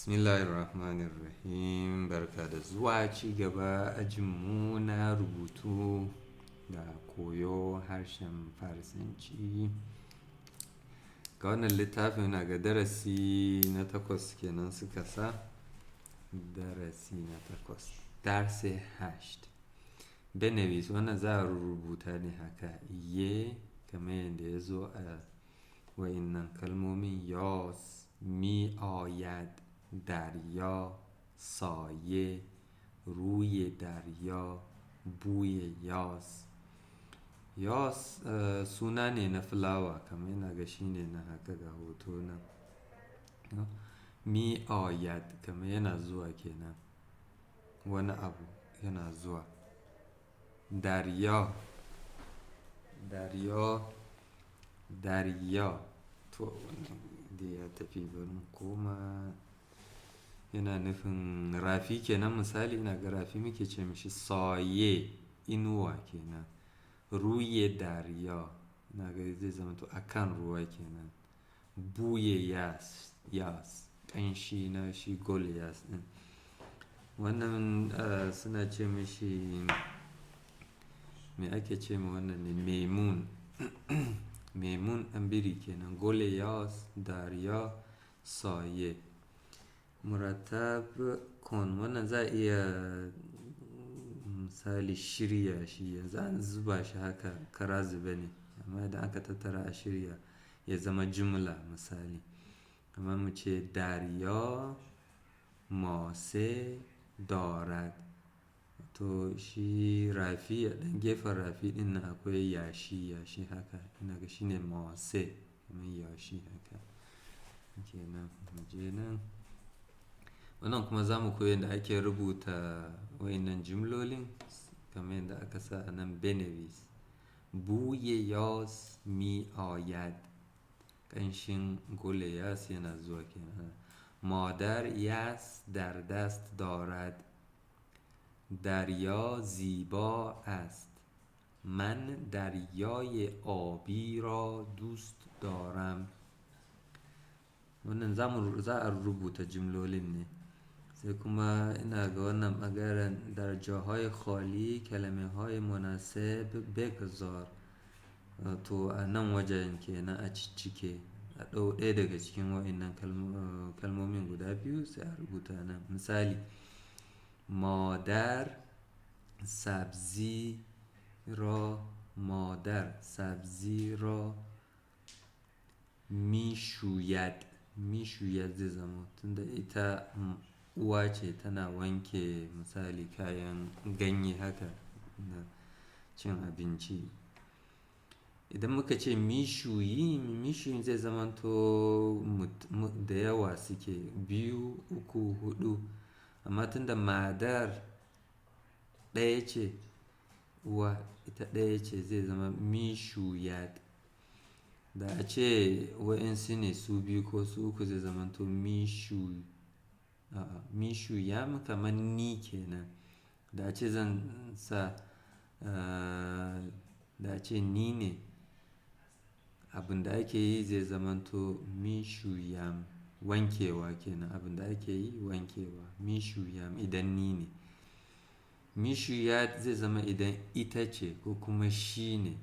Bismillahirrahmanirrahim. Barka da zuwa ci gaba ajinmu na rubutu da koyo harshen Farisanci. Ga wannan littafin na ga darasi na 8 kenan suka sa. Darasi na 8. درس 8. بنویس, wannan za a rubuta ne haka. ی kamar yadda ya zo a wa'innan kalmomin: یاس، می آید، دریا، سایه، روی دریا، بوی یاس. یاس suna ne na fulawa, kamar ina ga shi ne na haka, ga hoto nan. می آید kamar yana zuwa kenan, wani abu yana zuwa. دریا, دریا, دریا. To, wannan dai ya tafi, bari mu koma. Yana nufin rafi kenan misali, ina ga rafi muke ce mishi. سایه inuwa kenan. روی دریا ina ga zai zama to akan ruwa kenan. بوی یاس, یاس ƙanshi na shi گل یاس ɗin. Wannan suna ce mishi, me ake ce ma wannan ne? میمون. میمون ɗan biri kenan. گل یاس، دریا، سایه. مرتب کن, wannan za a iya misali shirya shi. Yanzu an zuba shi haka kara zube ne, amma idan aka tattara a shirya ya zama jumla, misali kamar mu ce دریا ماسه دارد. To, shi rafi, a ɗan gefen rafi ɗin nan akwai yashi yashi haka, ina ga shine ماسه, kamar yashi haka kenan. Mu je nan. Wannan kuma za mu koyi yadda ake rubuta wayannan jumlolin kamar yadda aka sa a nan. بنویس. بوی یاس می آید, ƙanshin گل یاس yana zuwa kenan. مادر یاس در دست دارد. دریا زیبا است. من دریای آبی را دوست دارم. Wannan za a rubuta jumlolin ne. Sai kuma ina ga wannan ɓangaren: در جاهای خالی کلمه های مناسب بگذار. To, a nan wajen kenan a ciccike, a ɗau ɗaya daga cikin wa'innan kalmomin guda biyu, sai a rubuta nan. Misali, مادر سبزی را, مادر سبزی را میشوید. میشوید zai zama tunda ita uwa ce, tana wanke misali kayan ganye haka na cin abinci. Idan muka ce می‌شوییم, می‌شوییم zai zamanto da yawa suke, biyu, uku, huɗu. Amma tunda مادر ɗaya ce, uwa ita ɗaya ce, zai zama می‌شوید. Da a ce wa'insu ne su biyu ko su uku, zai zamanto a'a, می‌شویم, kamar ni kenan. Da a ce zan sa, da a ce ni ne abin da ake yi, zai zamanto می‌شویم, wankewa kenan. Abin da ake yi wankewa, می‌شویم idan ni ne. می‌شوید zai zama idan ita ce ko kuma shi ne.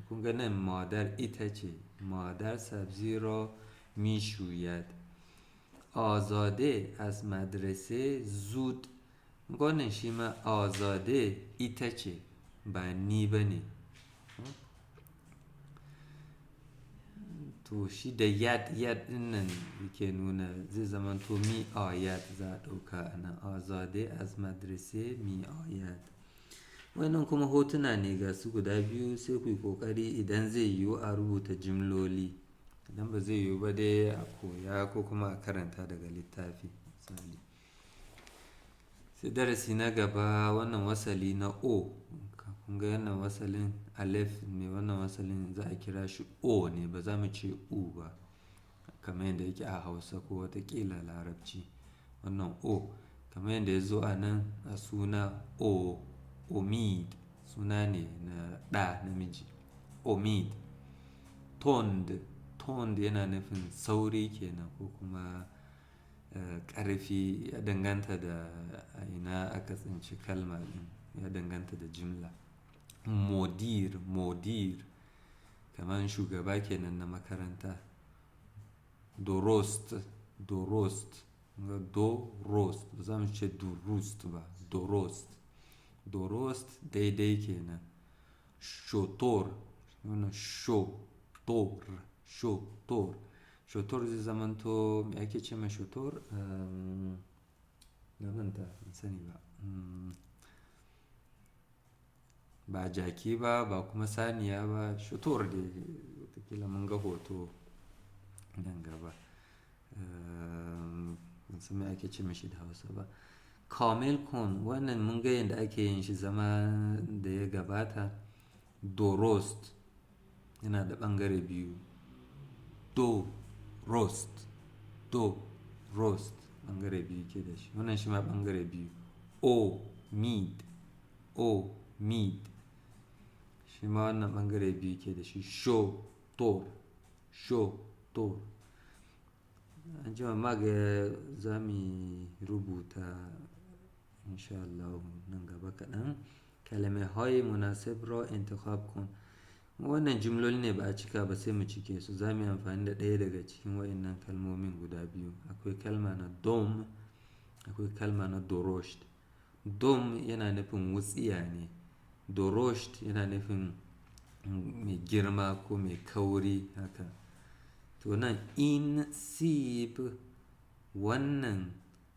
Kun ga nan مادر ita ce. مادر سبزی را می‌شوید. آزاده از مدرسه زود, wannan shi ma آزاده ita ce, ba ni ba ne. To, shi da ید, ید ɗin nan yake nuna zai zamanto می‌آید za a ɗauka a nan. آزاده از مدرسه می‌آید. Wannan kuma hotuna ne, ga su guda biyu, sai ku yi ƙoƙari idan zai yiwu a rubuta jimloli. Idan ba zai yiwu ba dai, a koya ko kuma a karanta daga littafi misali. Sai darasi na gaba, wannan wasali na o. Kun ga wannan wasalin alef ne, wannan wasalin za a kira shi o ne, ba za mu ce u ba kamar yadda yake a Hausa ko watakila Larabci. Wannan o, kamar yadda ya zo a nan a suna o, امید, suna ne na ɗa namiji, امید. تند, تند yana nufin sauri kenan ko kuma ƙarfi, ya danganta da a ina aka tsinci kalma ɗin, ya danganta da jimla. مدیر، مدیر kamar shugaba kenan na makaranta. درست، درست، درست, ba za mu ce durust ba, درست, درست daidai kenan. شتر, wannan شتر, شتر, شتر zai zamanto, me ake ce ma شتر? Na manta, ban sani ba. Ba jaki ba, ba kuma saniya ba, شتر dai, wataƙila mun ga hoto nan gaba. Ban san me ake ce mashi da Hausa ba. کامل کن, wannan mun ga yadda ake yin shi zama da ya gabata. درست yana da ɓangare biyu. درست, درست ɓangare biyu ke da shi. Wannan shi ma ɓangare biyu. امید, امید shi ma wannan ɓangare biyu ke da shi. شتر, شتر. An jima ma ga za mu rubuta insha Allah nan gaba kaɗan. کلمه های مناسب را انتخاب کن. Wannan jimloli ne ba a cika ba, sai mu cike su. Za mu yi amfani da ɗaya daga cikin waɗannan kalmomin guda biyu. Akwai kalma na دم, akwai kalma na درشت. دم yana nufin wutsiya ne. درشت yana nufin mai girma ko mai kauri haka. To nan این سیب, wannan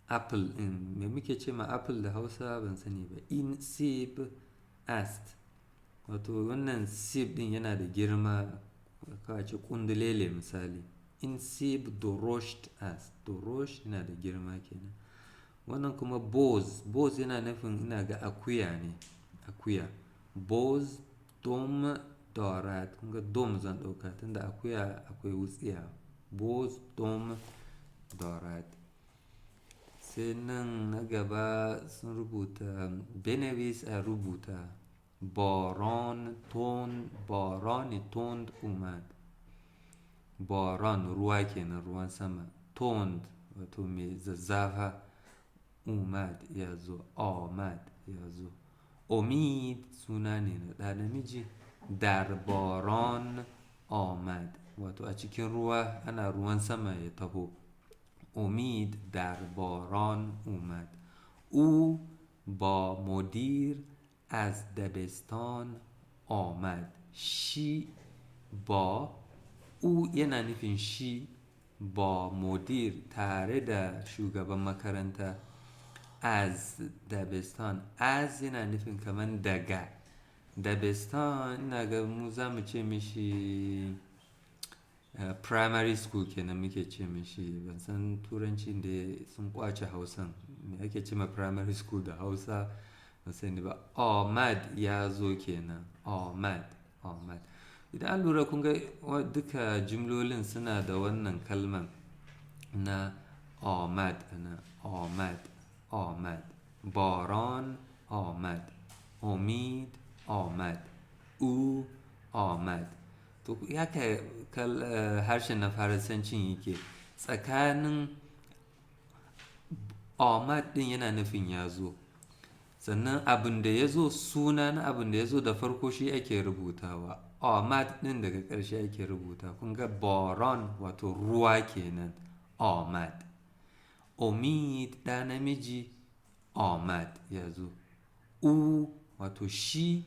apple ɗin, me muke ce ma apple da Hausa, ban sani ba. این سیب است. Wato wannan سیب ɗin yana da girma, ka ce ƙundulele misali. این سیب درشت است. درشت yana da girma kenan. Wannan kuma بز, بز yana nufin ina ga akuya ne, akuya. بز دم دارد. Kun ga دم zan ɗauka tunda akuya akwai wutsiya. بز دم دارد. Sai nan na gaba sun rubuta بنویس, a rubuta. باران تند, باران تند اومد. باران ruwa kenan, ruwan sama. تند wato mai zazzafa. اومد ya zo, آمد ya zo. امید suna ne na ɗa namiji. در باران آمد, wato a cikin ruwa, ana ruwan sama ya taho. امید در باران اومد. او با مدیر از دبستان آمد. Shi با, او yana nufin shi, با مدیر tare da shugaban makaranta. از دبستان, از yana nufin kaman daga. دبستان ina ga mu za mu ce mishi primary school kenan muke ce mishi. Ban san Turancin da sun ƙwace Hausan. Me ake ce ma primary school da Hausa, ban sani ba. آمد ya zo kenan. آمد, آمد. Idan an lura, kun ga duka jimlolin suna da wannan kalman na آمد, na آمد, آمد. باران آمد, امید آمد, او آمد. To haka harshen na Faransancin yake. Tsakanin آمد ɗin yana nufin ya zo. Sannan abin da ya zo, suna na abin da ya zo da farko shi ake rubutawa. آمد ɗin daga ƙarshe ake rubuta. Kun ga باران wato ruwa kenan, آمد. امید ɗa namiji, آمد ya zo. او wato shi,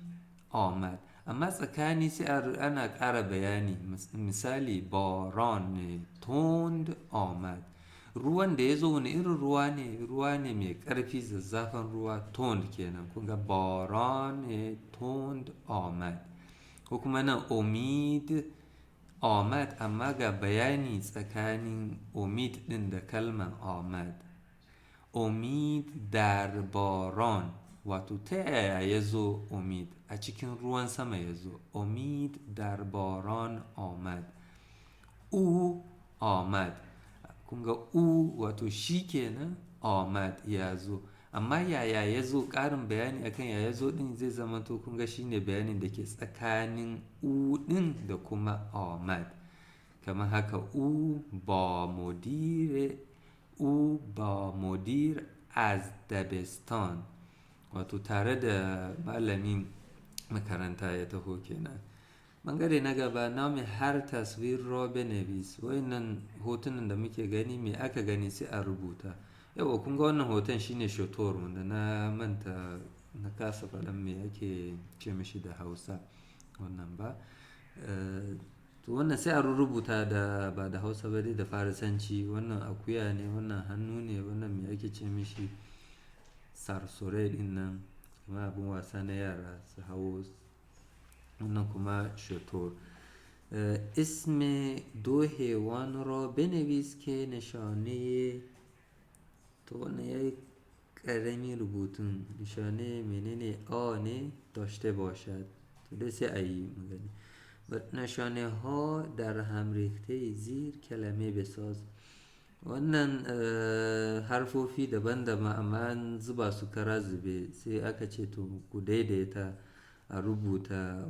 آمد. Amma tsakani sai ana ƙara bayani. Misali, باران تند آمد. Ruwan da ya zo wani irin ruwa ne? Ruwa ne mai ƙarfi, zazzafan ruwa, تند kenan. Kun ga باران تند آمد. Ko kuma nan امید آمد, amma ga bayani tsakanin امید ɗin da kalman آمد. امید در باران, wato ta yaya ya zo امید? A cikin ruwan sama ya zo. امید در باران آمد. او آمد. Kun ga او wato shi kenan, آمد ya zo. Amma yaya ya zo, ƙarin bayani akan yaya ya zo ɗin zai zamanto, kun ga shine bayanin da ke tsakanin او ɗin da kuma آمد. Kamar haka, او با مدیر, او با مدیر از دبستان, wato tare da malamin makaranta ya taho kenan. Bangare na gaba, نام هر تصویر را بنویس. Wayannan hotunan da muke gani, me aka gani sai a rubuta. Yau kun ga wannan hoton shine شتر, wanda na manta na kasa faɗan me ake ce mishi da Hausa wannan ba. To wannan sai a rubuta da ba da Hausa ba dai, da Farisanci. Wannan akuya ne, wannan hannu ne, wannan me ake ce mishi, سرسره din nan, kuma abin wasa na yara su hawo, wannan kuma شتر. اسم دو حیوان را بنویس که نشانه, to wannan yayi ƙaramin rubutun, نشانه menene a ne داشته باشد. To dai sai a yi magani. نشانه ها در هم ریخته زیر کلمه بساز. Wannan harfofi daban-daban amma an zuba su kara zube, sai aka ce to ku daidaita a rubuta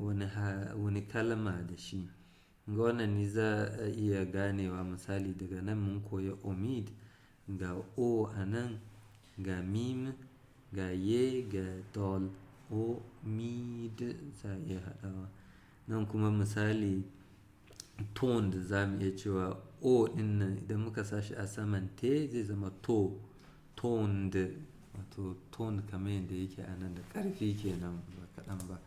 wani kalma da shi. Ga wannan ni za a iya ganewa, misali daga nan mun koya امید, ga o a nan, ga میم, ga ye, ga دال, o mid za a iya haɗawa. Nan kuma misali تند, za mu iya cewa o ɗin nan idan muka sa shi a saman te zai zama to, تند, wato تند kamar yadda yake a nan da ƙarfi kenan, ba kaɗan ba.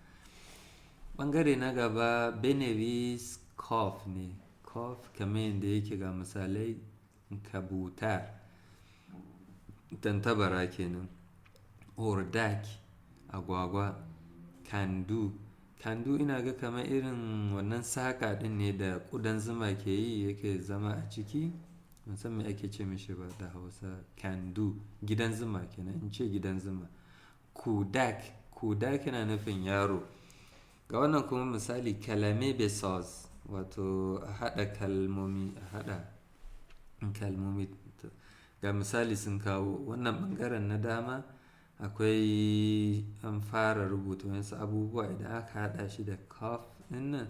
Ɓangare na gaba, بنویس کاف ne, کاف kamar yadda yake ga misalai, کبوتر, tantabara kenan, اردک, agwagwa, کندو. کندو ina ga kamar irin wannan saƙa ɗin ne da ƙudan zuma ke yi yake zama a ciki. Ban san me ake ce mishi ba da Hausa. کندو, gidan zuma kenan, in ce gidan zuma. کودک, کودک yana nufin yaro. Ga wannan kuma misali کلمه بساز, wato a haɗa kalmomi, a haɗa kalmomi. Ga misali sun kawo, wannan ɓangaren na dama akwai an fara rubuta wasu abubuwa, idan aka haɗa shi da کاف ɗin nan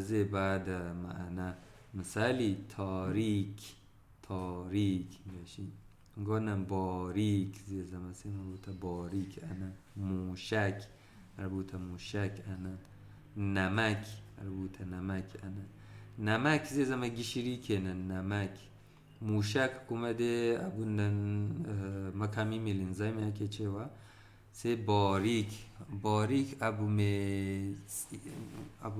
zai ba da ma'ana. Misali تاریک, تاریک gashi. Ga wannan باریک zai zama, sai mu rubuta باریک a nan. موشک, a rubuta موشک a nan. نمک, a rubuta نمک a nan. نمک zai zama gishiri kenan, نمک. موشک kuma dai abun nan, makami mai linzami ake cewa. Sai باریک, باریک abu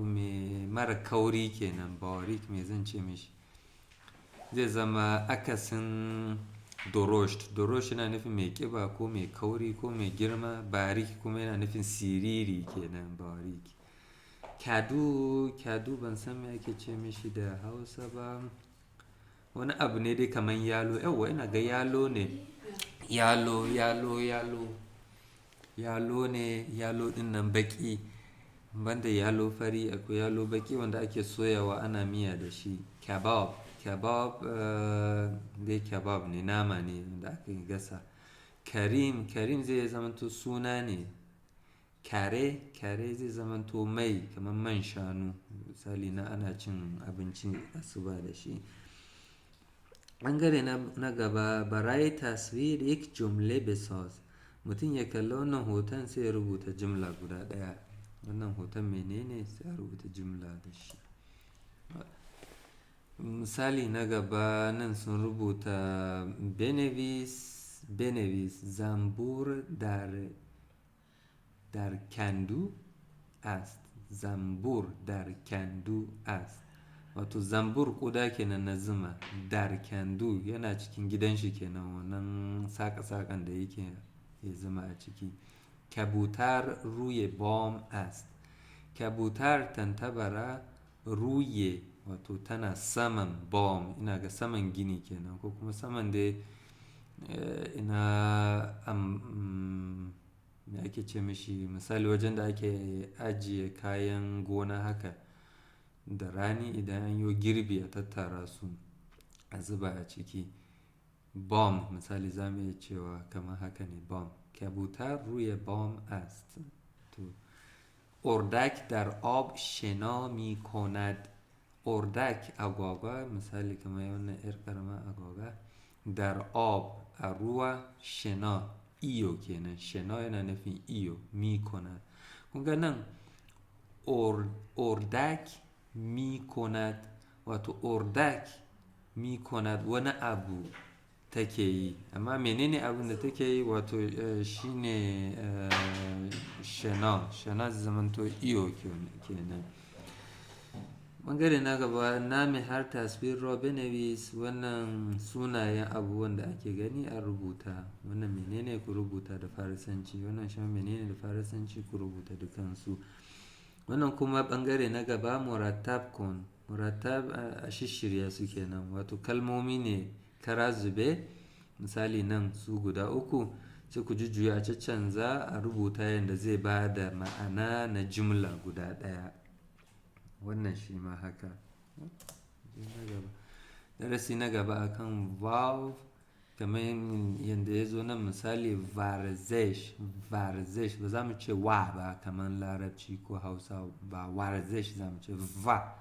mai mara kauri kenan. باریک me zan ce mishi? Zai zama akasin درشت. درشت yana nufin mai ƙiba ko mai kauri ko mai girma. باریک kuma yana nufin siriri kenan, باریک. کدو, کدو ban san me ake ce mishi da Hausa ba. Wani abu ne dai kamar yalo. Yauwa, ina ga yalo ne. Yalo, yalo, yalo. Yalo ne, yalo ɗin nan baƙi. Banda yalo fari akwai yalo baƙi wanda ake soyawa ana miya da shi. کباب, کباب dai kebab ne, nama ne wanda aka gasa. کریم, کریم zai zamanto suna ne. کره, کره zai zamanto mai, kamar man shanu. Misali na ana cin abincin asuba da shi. Ɓangare na gaba, برای تصویر یک جمله بساز. Mutum ya kalli wannan hoton sai ya rubuta jimla guda ɗaya. Wannan hoton menene, sai a rubuta jimla da shi. Misali na gaba, nan sun rubuta بنویس, بنویس زنبور در کندو است, زنبور در کندو است. Wato زنبور ƙuda kenan na zuma, در کندو yana cikin gidan shi kenan, wannan saƙa-saƙan da yake ya zama a ciki. کبوتر روی بام است. کبوتر tantabara, روی wato tana saman, بام ina ga saman gini kenan ko kuma saman dai ina me ake ce mishi, misali wajen da ake ajiye kayan gona haka da rani idan an yi girbi a tattara su a zuba a ciki. بام misali za mu iya cewa kamar haka ne, بام. کبوتر روی بام است. To اردک در آب شنا می کند. اردک agwagwa, misali kamar wannan 'yar ƙaramar agwagwa. Dar آب a ruwa, شنا iyo kenan. شنا yana nufin iyo, می‌کند. Kun ga nan اردک می‌کند, wato اردک می‌کند wani abu take yi, amma menene abin da take yi? Wato shine شنا. شنا zai zamanto iyo kenan. Ɓangare na gaba, نام هر تصویر را بنویس. Wannan sunayen abubuwan da ake gani a rubuta. Wannan menene, ku rubuta da Farisanci. Wannan shi menene da Farisanci, ku rubuta dukansu. Wannan kuma ɓangare na gaba, مرتب کن. مرتب a shishshirya su kenan, wato kalmomi ne kara zube. Misali nan su guda uku, sai ku jujjuya a caccanza a rubuta yanda zai ba da ma'ana na jimla guda ɗaya. Wannan shi ma haka. Darasi na gaba akan واو, kamar yadda ya zo nan, misali ورزش. ورزش ba za mu ce wa ba kamar Larabci ko Hausa ba, ورزش za mu ce va.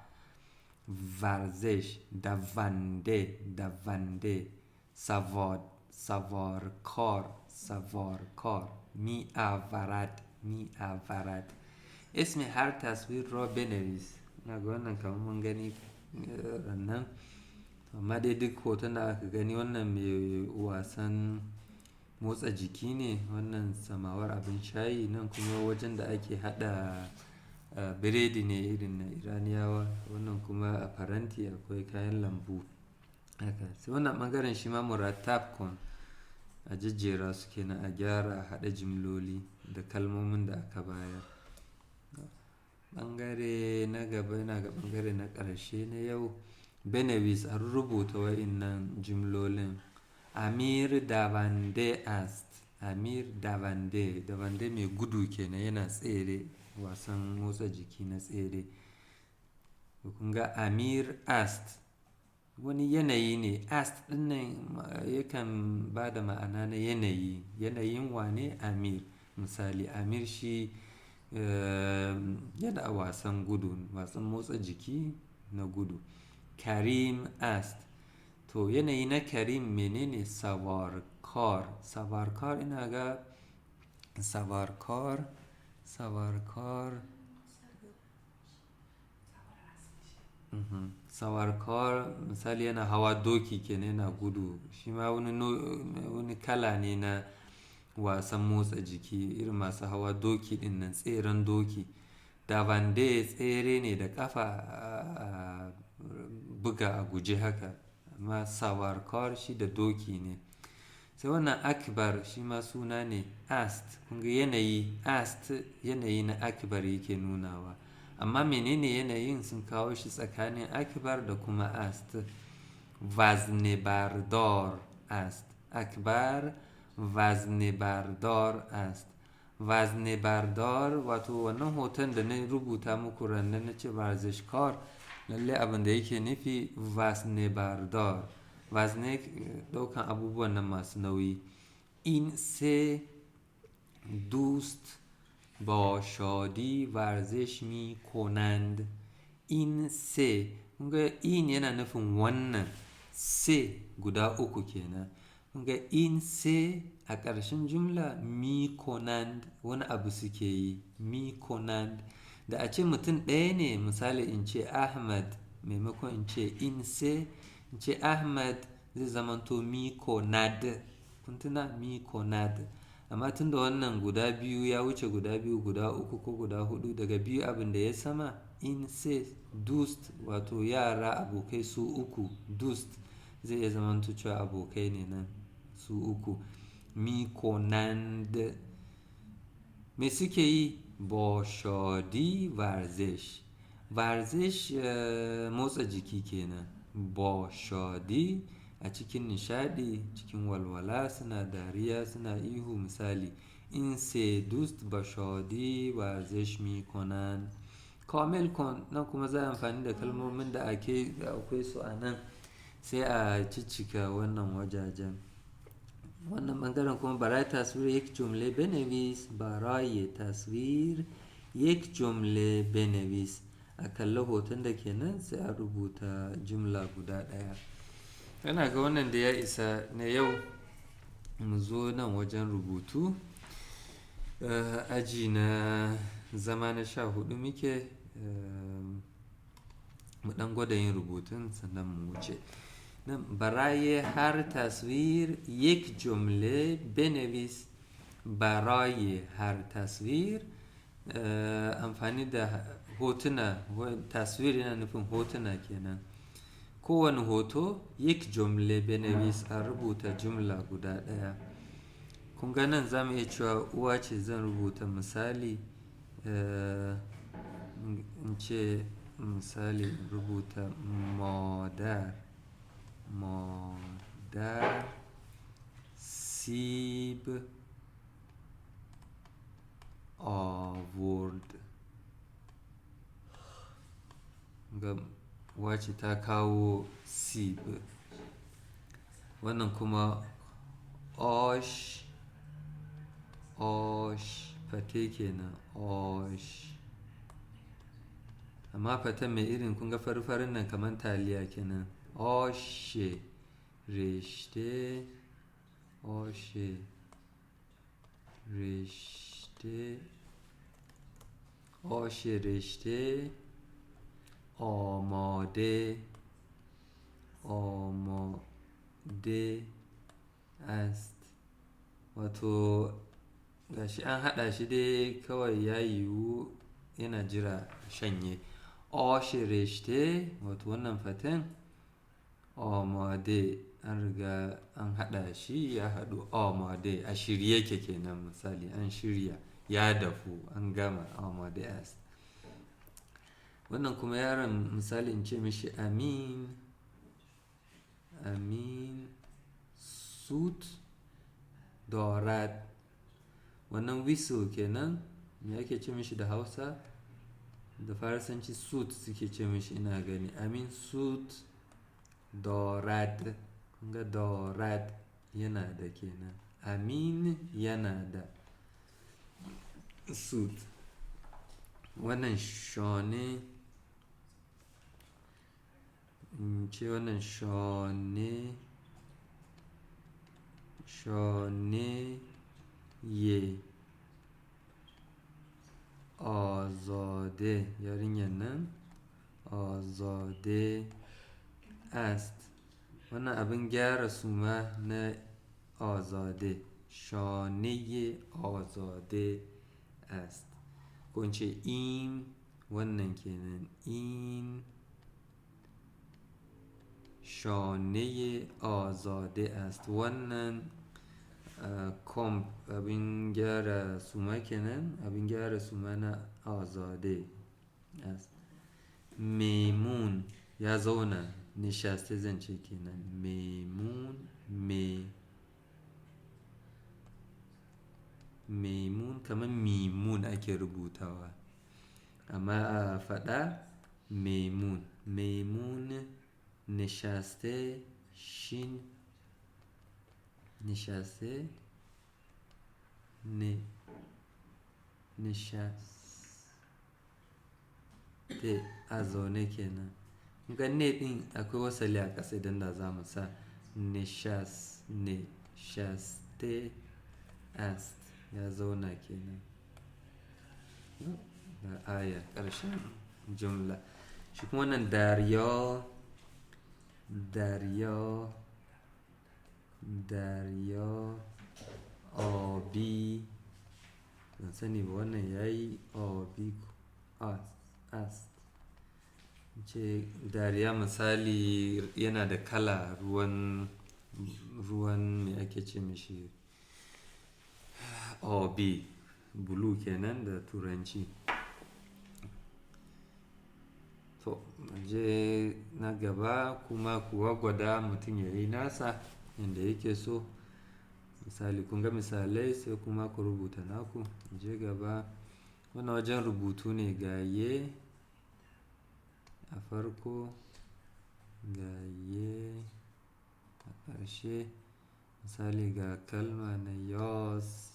ورزش, دونده, دونده, سواد, سوارکار, سوارکار, می‌آورد, می‌آورد. اسم هر تصویر را بنویس. Na ga wannan kamar mun gani nan, amma dai duk hoton da aka gani, wannan mai wasan motsa jiki ne, wannan samawar abin shayi, nan kuma wajen da ake haɗa biredi ne irin na Iraniyawa, wannan kuma a faranti akwai kayan lambu haka. Sai wannan ɓangaren shi ma مرتب کن, a jejjera su kenan, a gyara a haɗa jimloli da kalmomin da aka bayar. Ɓangare na gaba, yana ga ɓangare na ƙarshe na yau, بنویس, a rubuta wa'innan jimlolin. امیر دونده است. امیر دونده, دونده mai gudu kenan, yana tsere, wasan motsa jiki na tsere. Kun ga امیر است wani yanayi ne. است ɗin nan yakan ba da ma'ana na yanayi. Yanayin wane? Amir. Misali Amir shi yana wasan gudu, wasan motsa jiki na gudu. کریم است. To yanayi na Karim menene? سوارکار. سوارکار, ina ga سوارکار, سوارکار, سوارکار misali yana hawa doki kenan, yana gudu. Shi ma wani kala ne na wasan motsa jiki, irin masu hawa doki ɗin nan, tseren doki. دونده tsere ne da ƙafa a buga a guje haka, amma سوارکار shi da doki ne. Sai wannan Akbar shi ma suna ne, است. Kun ga yanayi است yanayi na Akbar yake nunawa, amma menene yanayin? Sun kawo shi tsakanin Akbar da kuma است. وزنه بردار است. اکبر وزنه بردار است. وزنه بردار, wato wannan hoton da na rubuta muku rannan na ce ورزشکار, lallai abin da yake nufi وزنه بردار. وزنه ɗaukan abubuwan nan masu nauyi. این سه دوست با شادی ورزش می‌کنند. این سه, kun ga این yana nufin wannan, سه guda uku kenan. Kun ga این سه a ƙarshen jumla, می‌کنند wani abu suke yi, می‌کنند. Da a ce mutum ɗaya ne, misali in ce Ahmad, maimakon in ce این سه in ce Ahmad, zai zamanto می‌کند. Kun tuna می‌کند. Amma tun da wannan guda biyu ya wuce guda biyu, guda uku ko guda hudu, daga biyu abin da ya sama, این سه دوست, wato yara abokai su uku, دوست zai iya zamanto cewa abokai ne nan su uku. می‌کنند me suke yi? با شادی ورزش. ورزش motsa jiki kenan. با شادی a cikin nishaɗi, cikin walwala, suna dariya, suna ihu misali. این سه دوست با شادی ورزش می‌کنند. کامل کن, nan kuma za a amfani da kalmomin da ake akwai su a nan, sai a ciccika wannan wajajen. Wannan ɓangaren kuma برای تصویر یک جمله بنویس. برای تصویر یک جمله بنویس. A kalli hoton da ke nan sai a rubuta jimla guda ɗaya. Ina ga wannan da ya isa na yau. Mu zo nan wajen rubutu. Aji na zama na 14 muke. Mu ɗan gwada yin rubutun sannan mu wuce. Nan برای هر تصویر یک جمله بنویس. برای هر تصویر, amfani da hotuna, تصویر yana nufin hotuna kenan. Kowane hoto یک جمله بنویس, a rubuta jumla guda ɗaya. Kun ga nan za mu iya cewa uwa ce, zan rubuta misali, in ce misali in rubuta مادر, مادر سیب آورد. Ga uwa ce ta kawo sib. Wannan kuma آش, آش fate kenan, آش. Amma faten mai irin kun ga fari-farin nan kamar taliya kenan. آش رشته, آش رشته, آش رشته آماده, آماده است. Wato gashi an haɗa shi dai kawai ya yiwu yana jira a shanye. آش رشته, wato wannan faten آماده, an riga an haɗa shi ya haɗu, آماده a shirye yake kenan, misali an shirya, ya dafu, an gama, آماده است. Wannan kuma yaron misali in ce mishi Amin, Amin سوت دارد. Wannan whistle kenan, me ake ce mishi da Hausa? Da Faransanci سوت suke ce mishi ina gani. Amin سوت دارد. Kun ga دارد yana da kenan. Amin yana da سوت. Wannan شانه, in ce wannan شانه, شانه ی آزاده, yarinyar nan آزاده است. Wannan abin gyara suma na Azade, شانه آزاده است. Ko in ce این, wannan kenan, این شانه آزاده است. Wannan comb, abin gyara suma kenan, abin gyara suma na Azade است. میمون ya zauna, نشسته zan ce kenan. میمون, me, میمون kamar mimun ake rubutawa. Amma a faɗa میمون. میمون نشسته, شین نشسته, ne, نشسته a zaune kenan. Kun ga ne ɗin akwai wasali a ƙasa idan da za mu sa نشس, نشسته است, ya zauna kenan. Ga aya ƙarshen jumla. Shi kuma wannan دریا, دریا, دریا آبی, ban sani ba wannan yayi آبی است, است. Ce دریا misali yana da kala ruwan, ruwan me ake ce mishi, آبی, blue kenan da Turanci. To, mu je na gaba kuma kuwa gwada mutum ya yi nasa yanda yake so. Misali kun ga misalai sai kuma ku rubuta naku. Mu je gaba. Wannan wajen rubutu ne, ga ye a farko, ga ye a ƙarshe. Misali ga kalma na یاس,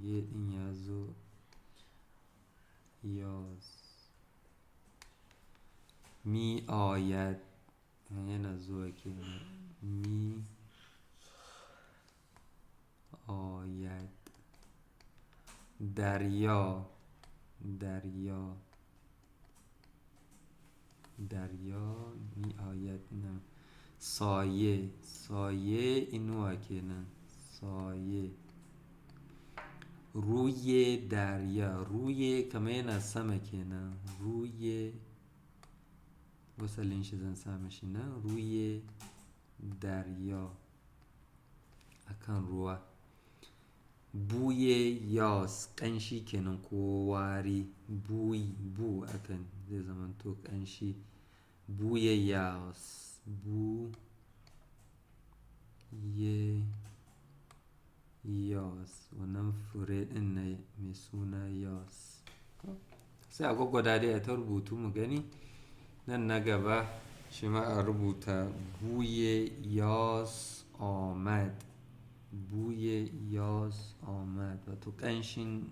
ye ɗin ya zo یاس. می آید yana zuwa kenan. می آید. دریا، دریا، دریا می آید. نه، سایه، سایه inuwa kenan. سایه. روی دریا، روی kamar yana sama kenan. روی wasalin shi zan sa mishi nan. روی دریا akan ruwa. بوی یاس، ƙanshi kenan ko wari. بوی، بو akan zai zamanto ƙanshi. بوی یاس، بو ی یاس، wannan fure ɗin ne mai suna یاس. Sai a gwaggwada dai a ta rubutu mu gani. Nan na gaba shi ma a rubuta بوی یاس آمد. بوی یاس آمد wato ƙanshin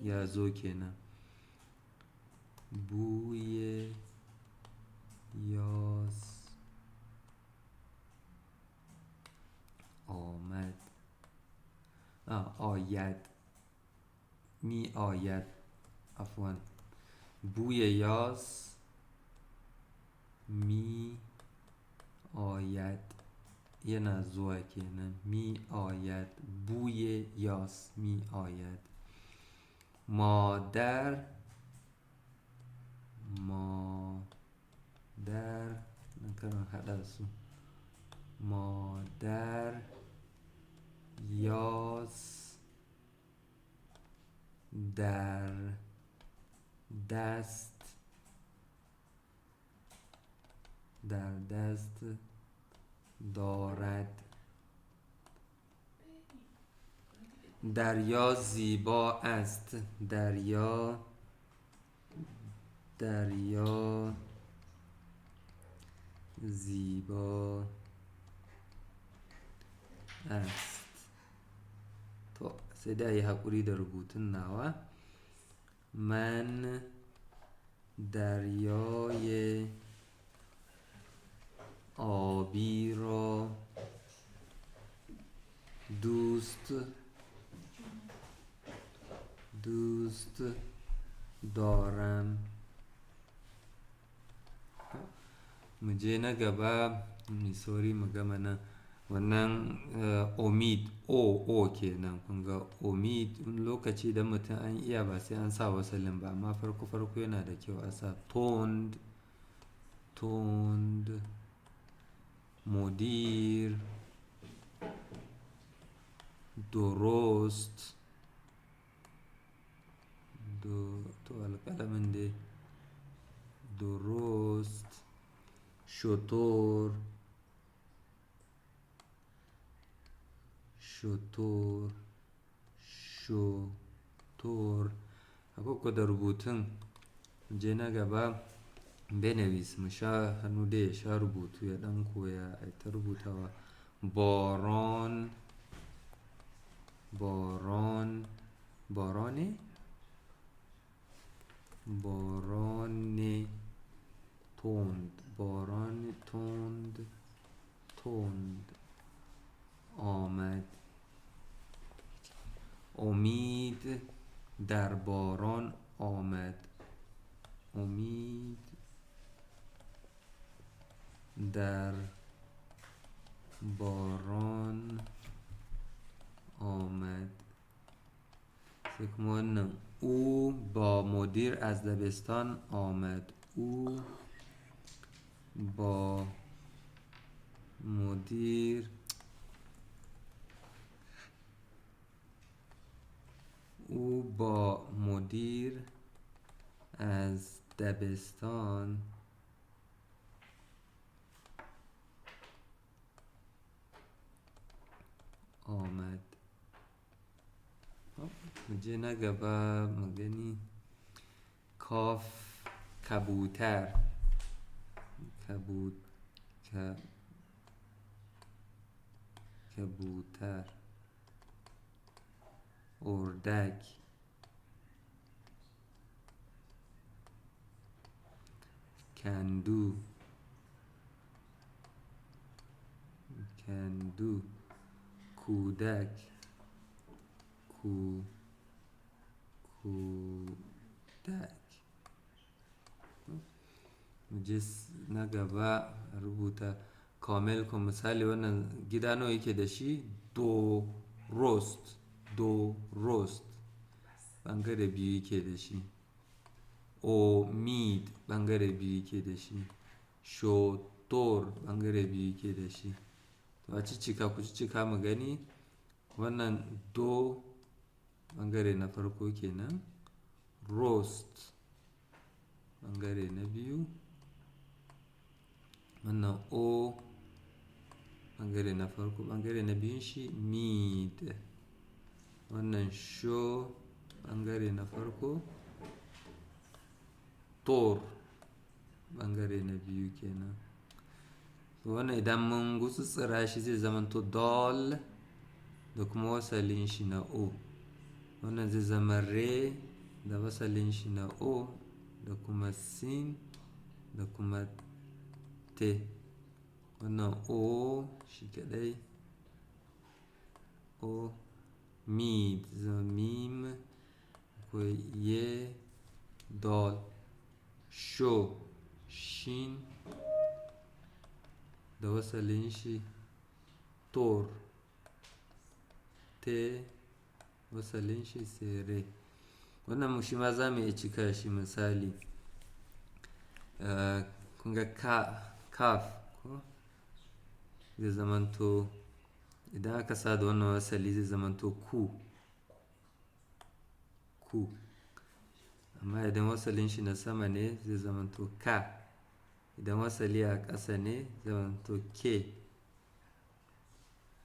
ya zo kenan. بوی یاس آمد. آید، می آید، عفوا. بوی یاس می آید، yana zuwa kenan. می آید، بوی یاس می آید. مادر، مادر، nan karan haɗa su. مادر یاس در دست، در دست دارد. دریا زیبا است. دریا، دریا زیبا است. To sai dai a yi haƙuri da rubutun nawa. من دریای آبی را دوست، دوست دارم. Mu je na gaba, mu sauri mu gama nan. Wannan امید، o o kenan. Kun ga امید, wani lokaci idan mutum an iya ba sai an sa wasalin ba, amma farko farko yana da kyau a sa. تند، تند، مدیر، درست، to alƙalamin dai. درست، شتر، شتر، شتر. A gwaggwada rubutun. Mu je na gaba. بنویس, mu sha hannu dai ya sha rubutu ya ɗan koya ai ta rubutawa. باران، باران، باران، باران تند، باران تند، تند آمد. امید در باران آمد. امید در باران آمد. Sai kuma wannan او با مدیر از دبستان آمد. او با مدیر، او با مدیر از دبستان آمد. Mu je na gaba mu gani. کاف، کبوتر، کبوت، کبوتر، اردک، کندو، کندو، کودک، کو کودک. Mu je na gaba, a rubuta کامل کن. Misali, wannan gida nawa yake da shi? دو رست، دو رست، ɓangare biyu yake da shi. امید، ɓangare biyu yake da shi. شتر، ɓangare biyu yake da shi. To, a ciccika, ku ciccika mu gani. Wannan دو, ɓangare na farko kenan, رست, ɓangare na biyu, wannan o, ɓangare na farko, ɓangare na biyun shi مید, wannan sho, ɓangare na farko, تر, ɓangare na biyu kenan. To, wannan idan mun gutsutsura shi zai zamanto دال da kuma wasalin shi na o. Wannan zai zama re da wasalin shi na o da kuma sin da kuma te. Wannan o shi kaɗai, o. مید zama میم, akwai ye, دال. شو, شین da wasalin shi, تر, te, wasalin shi, sai re. Wannan shi ma za mu iya cika shi. Misali, kun ga ka, کاف ko, zai zamanto idan aka sa da wannan wasali zai zamanto ku, ku. Amma idan wasalin shi na sama ne zai zamanto ka. Idan wasali a ƙasa ne zai zamanto ke.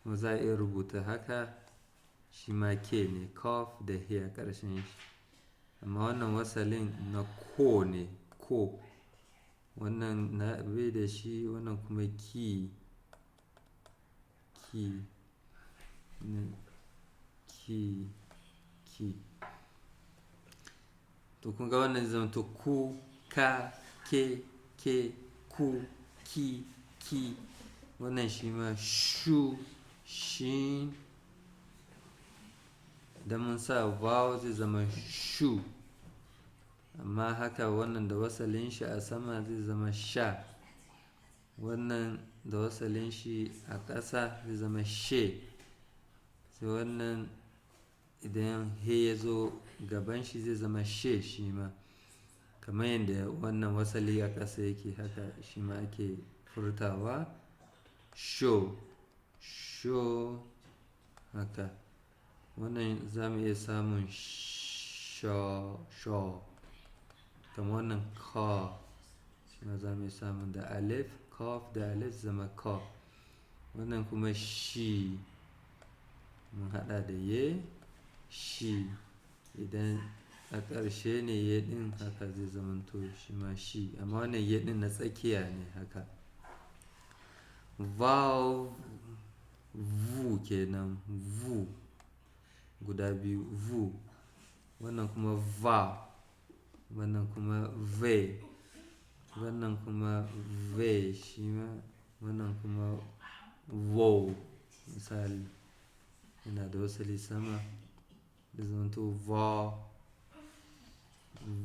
Kuma za a iya rubuta haka, shi ma ke ne, کاف da he a ƙarshen shi. Amma wannan wasalin na ko ne, ko. Wannan na bai da shi, wannan kuma ki, ki, ki, ki. To, kun ga wannan zai zamanto ku, ka, ke, ke, ku, ki, ki. Wannan shi ma shu, shin, idan mun sa واو zai zama shu. Amma haka wannan da wasalin shi a sama zai zama sha. Wannan da wasalin shi a ƙasa zai zama she. Sai wannan idan he ya zo gaban shi zai zama she shi ma. Kamar yadda wannan wasali a ƙasa yake, haka shi ma ake furtawa. شو، sho, haka. Wannan za mu iya samun sha, sha. Kamar wannan ka, shi ma za mu iya samun da alif, کاف da alif zama ka. Wannan kuma shi, mun haɗa da ye, shi. Idan a ƙarshe ne ye ɗin, haka zai zamanto shi ma shi. Amma wannan ye ɗin na tsakiya ne haka. واو, vu kenan, vu guda biyu, vu. Wannan kuma va, wannan kuma ve, wannan kuma ve shi ma, wannan kuma wo. Misali, yana da wasali sama zai zamanto va,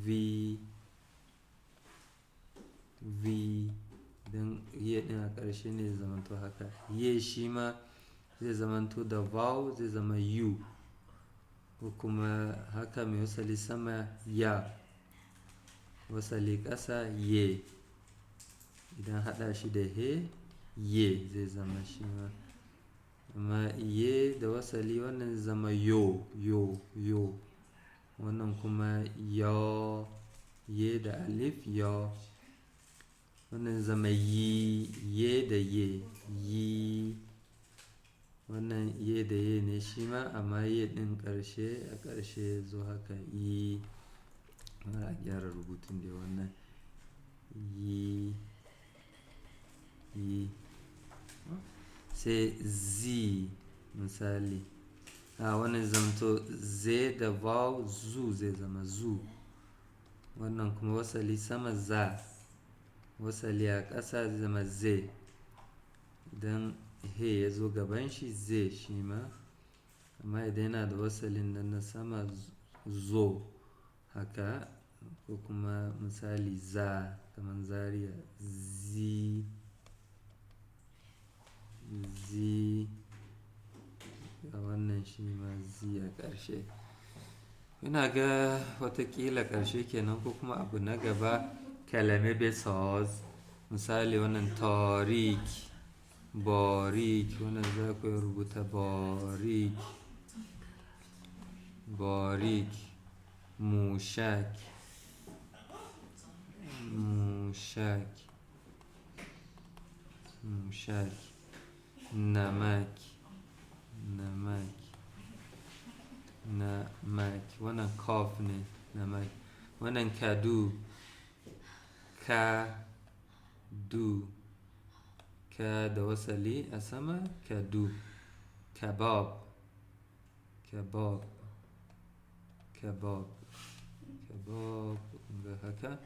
vi, vi. Idan ye ɗin a ƙarshe ne zai zamanto haka. Ye shi ma zai zamanto da واو zai zama yu, ko kuma haka mai wasali sama ya, wasali ƙasa ye. Idan haɗa shi da he, ye zai zama shi ma. Amma ye da wasali, wannan zai zama yo, yo, yo. Wannan kuma ya, ye da alif, ya. Wannan zama yi, ye da ye, yi. Wannan ye da ye ne shi ma, amma ye ɗin ƙarshe a ƙarshe ya zo haka, yi. Za a gyara rubutun dai wannan. Yi, yi. Sai zi, misali. A wannan zamanto ze da واو, zu, zai zama zu. Wannan kuma wasali sama za, wasali a ƙasa zai zama ze. Idan he ya zo gaban shi ze shi ma, amma idan yana da wasalin nan na sama zo haka, ko kuma misali za kamar Zaria zi, zi, a wannan shi ma zi a ƙarshe. Ina ga watakila ƙarshe kenan ko kuma abu na gaba kalame besaz, misali wannan tarik, barik, wannan za ku rubuta barik, barik, mushak, mushak, mushak, namak, namak, namak, wannan kaf ne namak, wannan kadu, ka du, ka da wasali a sama kadu, kebab, kebab, kebab, kebab, ga haka,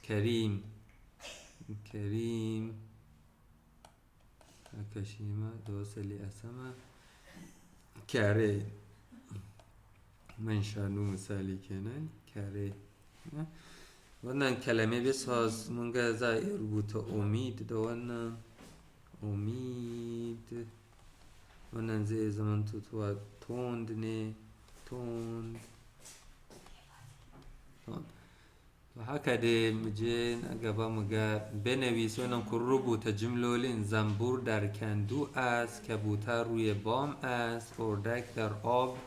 karim, karim, haka shi ma da wasali a sama, kare, man shanu misali kenan, kare. Wannan kalame besaz mun ga za a iya rubuta omid da wannan omid, wannan zai zama tutuwa tond ne, tond, tond. To haka dai mu je na gaba mu ga بنویس, wannan kun rubuta jimlolin زنبور در کندو است، کبوتر روی بام است، اردک در آب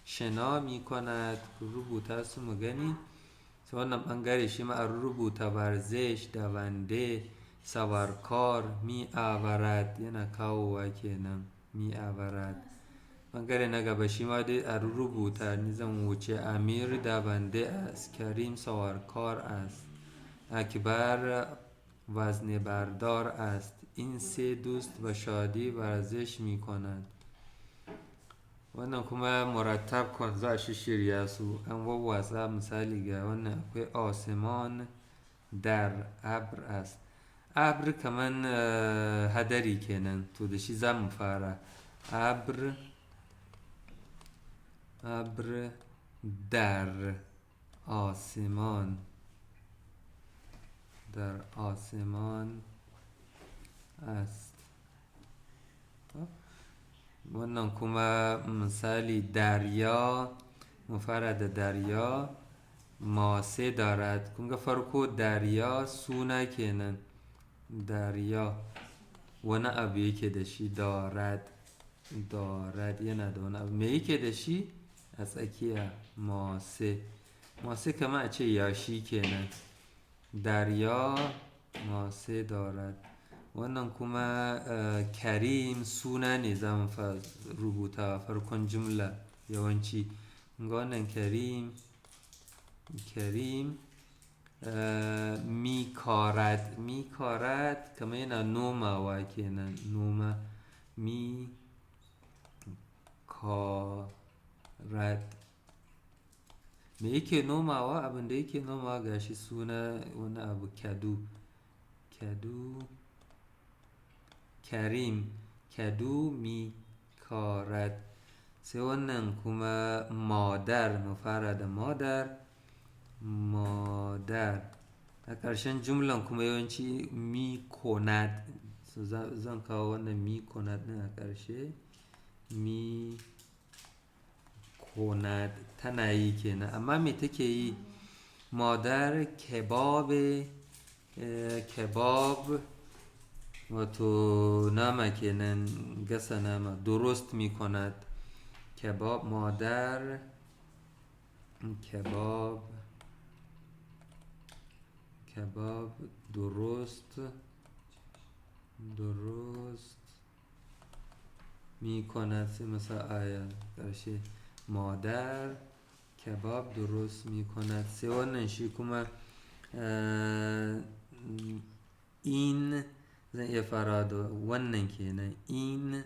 شنا میکند. Kun rubuta su mu gani. Sai wannan ɓangare shi ma an rubuta ورزش، دونده، سوارکار، می‌آورد, yana kawowa kenan, می‌آورد. Ɓangare na gaba shi ma dai a rubuta, ni zan wuce. امیر دونده است، کریم سوارکار است، اکبر وزنه بردار است، این سه دوست با شادی ورزش میکنند. Wannan kuma مرتب کن, za a shishirya su, an wawwatsa. Misali ga wannan akwai آسمان در ابر است. ابر kaman hadari kenan, to da shi za mu fara. ابر، ابر در آسمان، در آسمان است. Wannan kuma misali دریا, mu fara da دریا ماسه دارد. Kun ga farko دریا suna kenan, دریا wani abu yake da shi, دارد، دارد yana da wani abu. Me yake da shi a tsakiya? ماسه. ماسه kamar a ce yashi kenan. دریا ماسه دارد. Wannan kuma کریم suna ne za mu rubuta farkon jumla yawanci. Ga wannan کریم، کریم می‌کارد، می‌کارد kamar yana nomawa kenan, noma, می‌کارد. Me yake nomawa? Abin da yake nomawa gashi suna wani abu کدو، کدو، کریم کدو می‌کارد. Sai wannan kuma مادر, mu fara da مادر، مادر. A ƙarshen jumlan kuma yawanci می‌کند. So zan kawo wannan می‌کند ɗin a ƙarshe. می‌کند, tana yi kenan. Amma me take yi? مادر کباب، کباب wato nama kenan, gasa nama, درست میکند. کباب، مادر کباب، کباب درست، درست میکند. Sai mu sa aya ƙarshe. مادر کباب درست میکند. Sai wannan shi kuma این, zan iya farawa da wannan kenan. این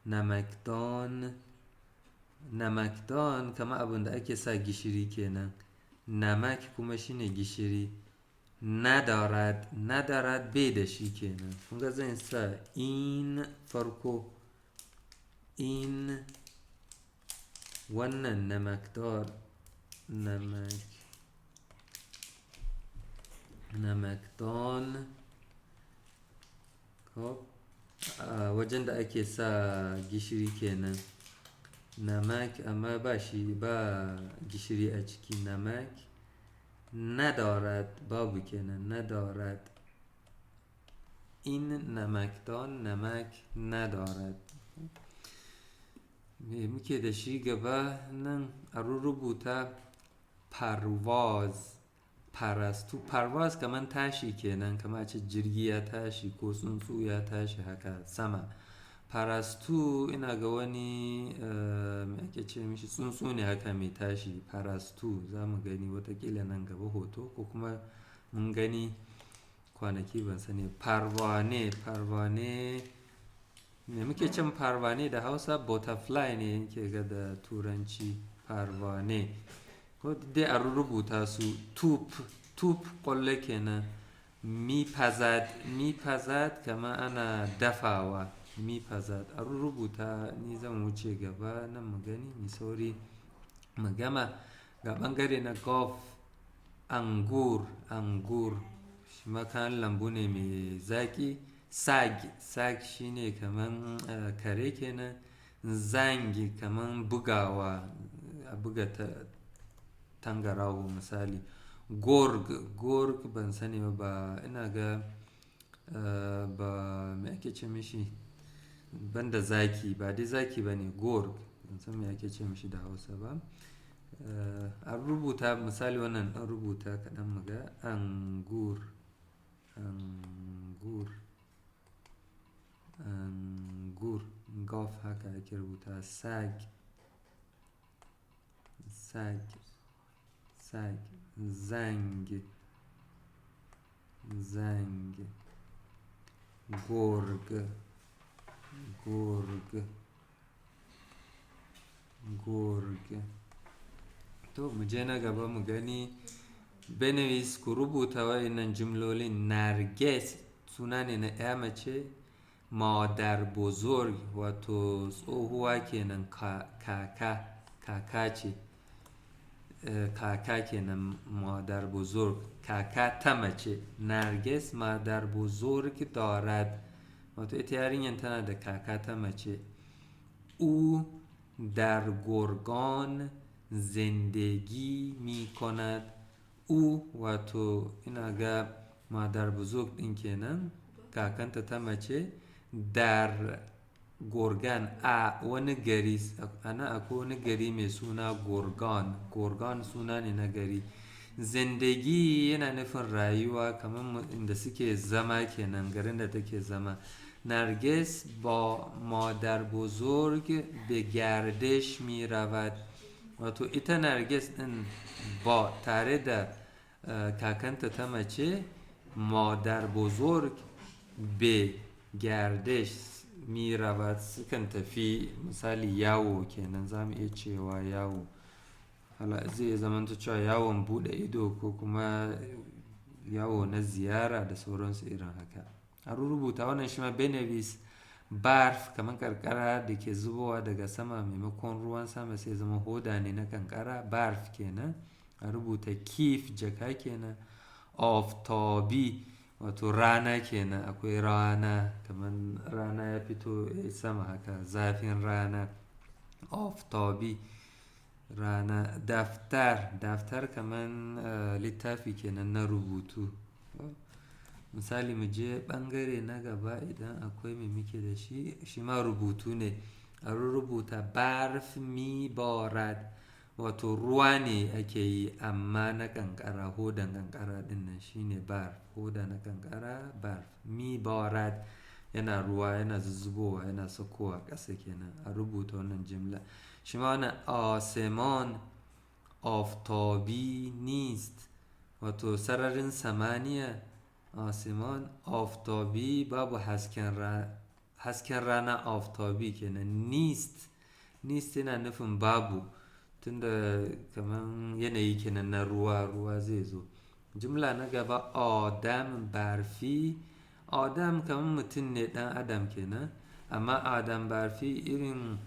نمکدان، نمکدان kamar abin da ake sa gishiri kenan, نمک kuma shine gishiri. ندارد. ندارد bai da shi kenan. Kun ga zan sa in farko, in wannan نمکدار, نمکدان ko a wajen da ake sa gishiri kenan. نمک amma ba shi, ba gishiri a ciki. نمک ندارد, babu kenan. ندارد. این نمکدان نمک ندارد. Me muke da shi gaba nan? A rubuta پرواز, پرستو. پرواز kaman tashi kenan, kamar ace jirgi ya tashi ko tsuntsu ya tashi haka sama. پرستو ina ga wani, me ake ce mishi, tsuntsu ne haka mai tashi. پرستو za mu gani watakila nan gaba hoto ko kuma mun gani kwanaki, ban sani. پروانه. پروانه, me muke cin پروانه da Hausa? Butterfly ne yake ga da Turanci پروانه. Ko dai a rubuta su. توپ. توپ ƙwallo kenan. می‌پزد. می‌پزد kamar ana dafawa. می‌پزد. A rubuta, ni zan wuce gaba nan mu gani, mu sauri mu gama. Ga ɓangare na قاف. انگور. انگور shi ma kayan lambu ne mai zaƙi. سگ. سگ shine kaman kare kenan. زنگ kaman bugawa, a buga tangaraho misali. گرگ. گرگ ban sani ba, ina ga ba me ake ce mishi banda zaki, ba dai zaki ba ne. گرگ ban san me ake ce mishi da Hausa ba. A rubuta misali wannan, an rubuta kaɗan mu ga. انگور, انگور, انگور. قاف haka ake rubuta. سگ, سگ, سگ. زنگ, زنگ. گرگ, گرگ, گرگ. To, mu je na gaba mu gani. بنویس, ku rubuta wa'innan jimlolin. نرگس suna ne na 'ya mace. مادر بزرگ wato tsohuwa kenan, kaka, kaka ce, kaka kenan. مادر بزرگ kaka ta mace. نرگس مادر بزرگ دارد wato ita yarinyar tana da kaka ta mace. او در گرگان زندگی می کند. او wato ina ga مادر بزرگ ɗin kenan, kakanta ta mace. در گرگان a wani gari, ana akwai wani gari mai suna Gurgan. Gurgan suna ne na gari. زندگی yana nufin rayuwa, kamar inda suke zama kenan, garin da take zama. نرگس با مادر بزرگ به گردش می رود. Wato ita Narges ɗin با tare da kakanta ta mace مادر بزرگ به گردش می رود sukan tafi misali yawo kenan, za mu iya cewa yawo. Hala zai zamanto cewa yawon buɗe ido ko kuma yawo na ziyara da sauransu irin haka. A rubuta wannan shi ma. بنویس. برف kamar kankara da ke zubowa daga sama, maimakon ruwan sama sai zama hoda ne na kankara, برف kenan. A rubuta. کیف jaka kenan. آفتابی wato rana kenan, akwai rana, kamar rana ya fito sama haka, zafin rana. آفتابی rana. دفتر. دفتر kamar littafi kenan na rubutu. Misali, mu je ɓangare na gaba idan akwai, me muke da shi? Shi ma rubutu ne. A rubuta. برف می‌بارد wato ruwa ne ake yi amma na kankara, hodan kankara ɗin nan shine برف, hoda na kankara. برف می‌بارد yana ruwa, yana zuzzubowa, yana saukowa ƙasa kenan. A rubuta wannan jimla shi ma wannan. آسمان آفتابی نیست wato sararin samaniya. آسمان آفتابی babu hasken rana. آفتابی kenan. نیست. نیست yana nufin babu, tunda kaman yanayi kenan na ruwa, ruwa zai zo. Jumla na gaba آدم برفی. آدم kamar mutum ne, ɗan adam kenan, amma آدم برفی irin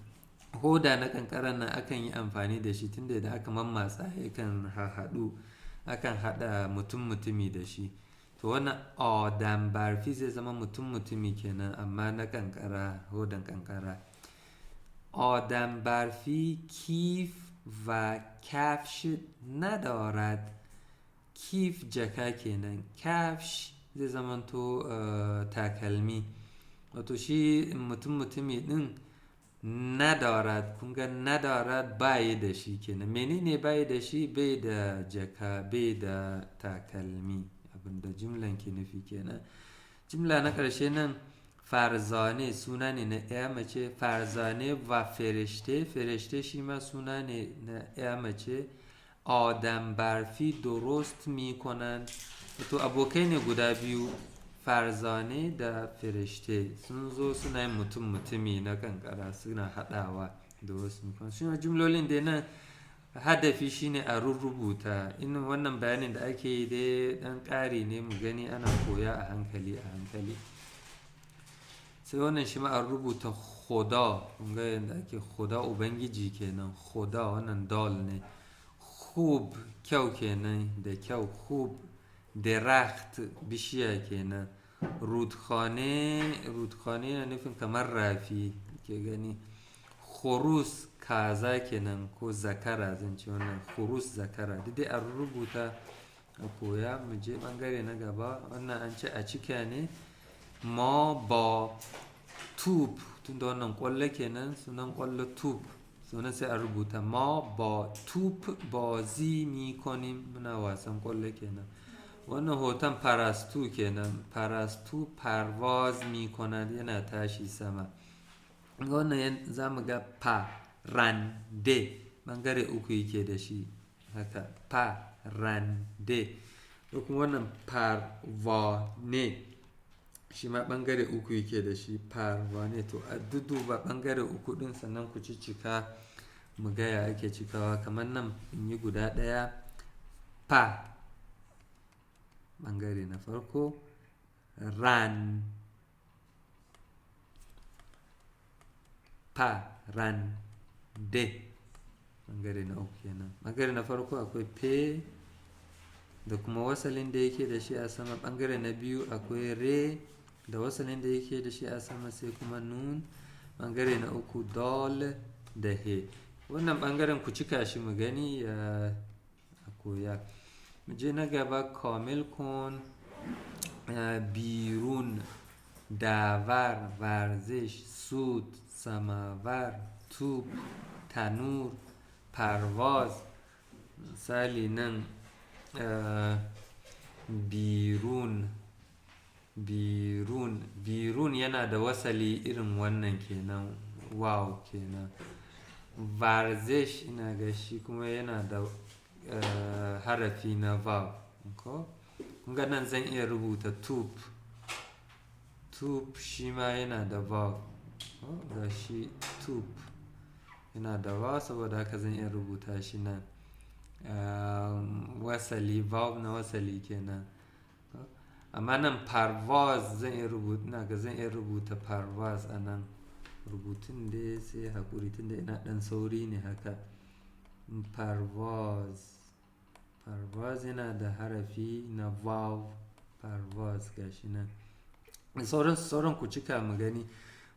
hoda na ƙanƙara nan akan yi amfani da shi, tunda idan aka mammatsa yakan haɗu, akan haɗa mutum mutumi da shi. To wannan آدم برفی zai zama mutum mutumi kenan, amma na ƙanƙara, hodan ƙanƙara. آدم برفی کیف و کفش ندارد. کیف jaka kenan, کفش zai zamanto takalmi. Wato shi mutum mutumi ɗin ندارد, kun ga ندارد bayi da shi kenan. Menene bayi da shi? Bai da jaka, bai da takalmi, abinda jumlan ke nufi kenan. Jumla na ƙarshe nan فرزانه suna ne na 'ya mace. فرزانه و فرشته، فرشته shi ma suna ne na 'ya mace. آدم برفی درست میکنند. To abokai ne guda biyu, Farzane da Fereshte, sun zo suna yin mutum mutumi na kankara, suna haɗawa درست میکنند. Shi jumlolin dai nan hadafi shine a rurrubuta in wannan bayanin da ake yi dai ɗan ƙari ne, mu gani ana koya a hankali a hankali. Sai wannan shi ma a rubuta خدا. Kun ga yadda ake خدا, ubangiji kenan. خدا wannan دال ne. خوب kyau kenan, da kyau. خوب. درخت bishiya kenan. رودخانه، رودخانه yana nufin kamar rafi ke gani. خروس kaza kenan, ko zakara zan ce, wannan خروس zakara. Duk dai a rubuta a koya. Mu je bangare na gaba. Wannan an ce a cika ne. ما با توپ, tunda wannan kwallo kenan, sunan kwallo توپ, sunan sai a rubuta ما با توپ بازی میکنیم, muna wasan kwallo kenan. Wannan hoton پرستو kenan. پرستو پرواز میکند, yana tashi sama. Wannan za mu ga pa ran de, bangare uku yake da shi haka, pa ran de. Ko kuma wannan پروانه, shi ma bangare uku yake da shi, پروانه. To a duduba bangare uku din, sannan ku ciccika, mu ga ya ake cikawa. Kamar nan in yi guda ɗaya, pa bangare na farko, ran, pa ran de bangare na uku kenan. Bangare na farko akwai pe da kuma wasalin da yake da shi a sama. Bangare na biyu akwai re da wasalin da yake da shi a sama, sai kuma nun. Bangare na uku دال da he. Wannan bangaren ku cika shi, mu gani ya koya. Mu je na gaba. کامل کن. بیرون، داور، ورزش، سوت، سماور، توپ، تنور، پرواز. Misali nan بیرون، بیرون، بیرون yana da wasali irin wannan kenan, واو kenan. ورزش ina ga shi kuma yana da harafi na واو ko. Kun ga nan zan iya rubuta توپ. توپ shi ma yana da واو. Ga shi توپ yana da واو, saboda haka zan iya rubuta shi nan, wasali واو na wasali kenan. Amma nan پرواز zan iya rubuta, ina ga zan iya rubuta پرواز a nan. Rubutun dai sai hakuri, tunda ina ɗan sauri ne haka. پرواز، پرواز yana da harafi na واو. پرواز gashi nan. Sauran ku cika mu gani.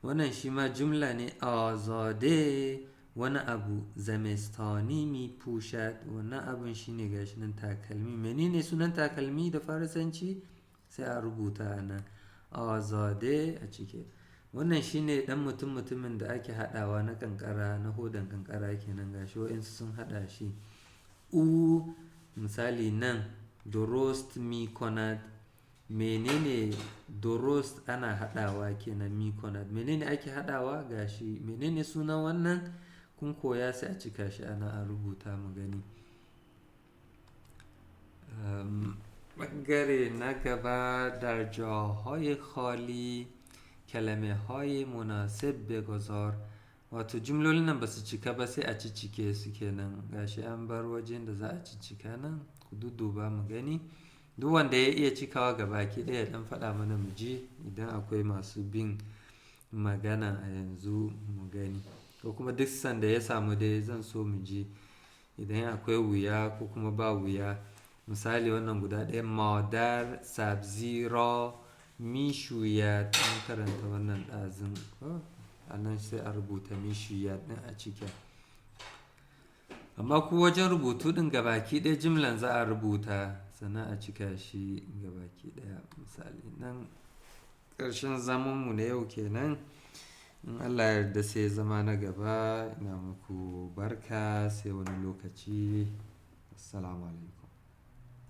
Wannan shi ma jumla ne. آزاده wani abu زمستانی میپوشد. Wannan abun shine gashi nan takalmi. Menene sunan takalmi da farisanci? Sai a rubuta a nan, آزاده a cike. Wannan shine dan mutum mutumin da ake haɗawa na kankara, na hodan kankara kenan. Gashi wa'insu sun haɗa shi. U misali nan درست میکند. Menene درست? Ana haɗawa kenan. میکند, menene ake haɗawa? Gashi. Menene sunan wannan? Kun koya, sai a cika shi ana a rubuta mu gani. Ɓangare na gaba. در جاهای خالی کلمه های مناسب بگذار. Wato jumlolin nan ba su cika ba, sai a ciccike su kenan. Gashi an bar wajen da za a ciccika nan, ku dudduba mu gani. Duk wanda ya iya cikawa gabaki ɗaya ya ɗan faɗa mana mu ji idan akwai masu bin magana a yanzu mu gani. Ko kuma duk sanda ya samu dai zan so mu ji idan akwai wuya ko kuma ba wuya. Misali wannan guda ɗaya مادر سبزی را می‌شوید. Mun karanta wannan ɗazun ko? A nan sai a rubuta می‌شوید ɗin a ciki. Amma ku wajen rubutu ɗin gabaki ɗaya jimlan za a rubuta sannan a cika shi gabaki ɗaya. Misali nan ƙarshen zamanmu na yau kenan. In Allah ya yarda sai zama na gaba, ina muku barka sai wani lokaci. Assalamu alaikum.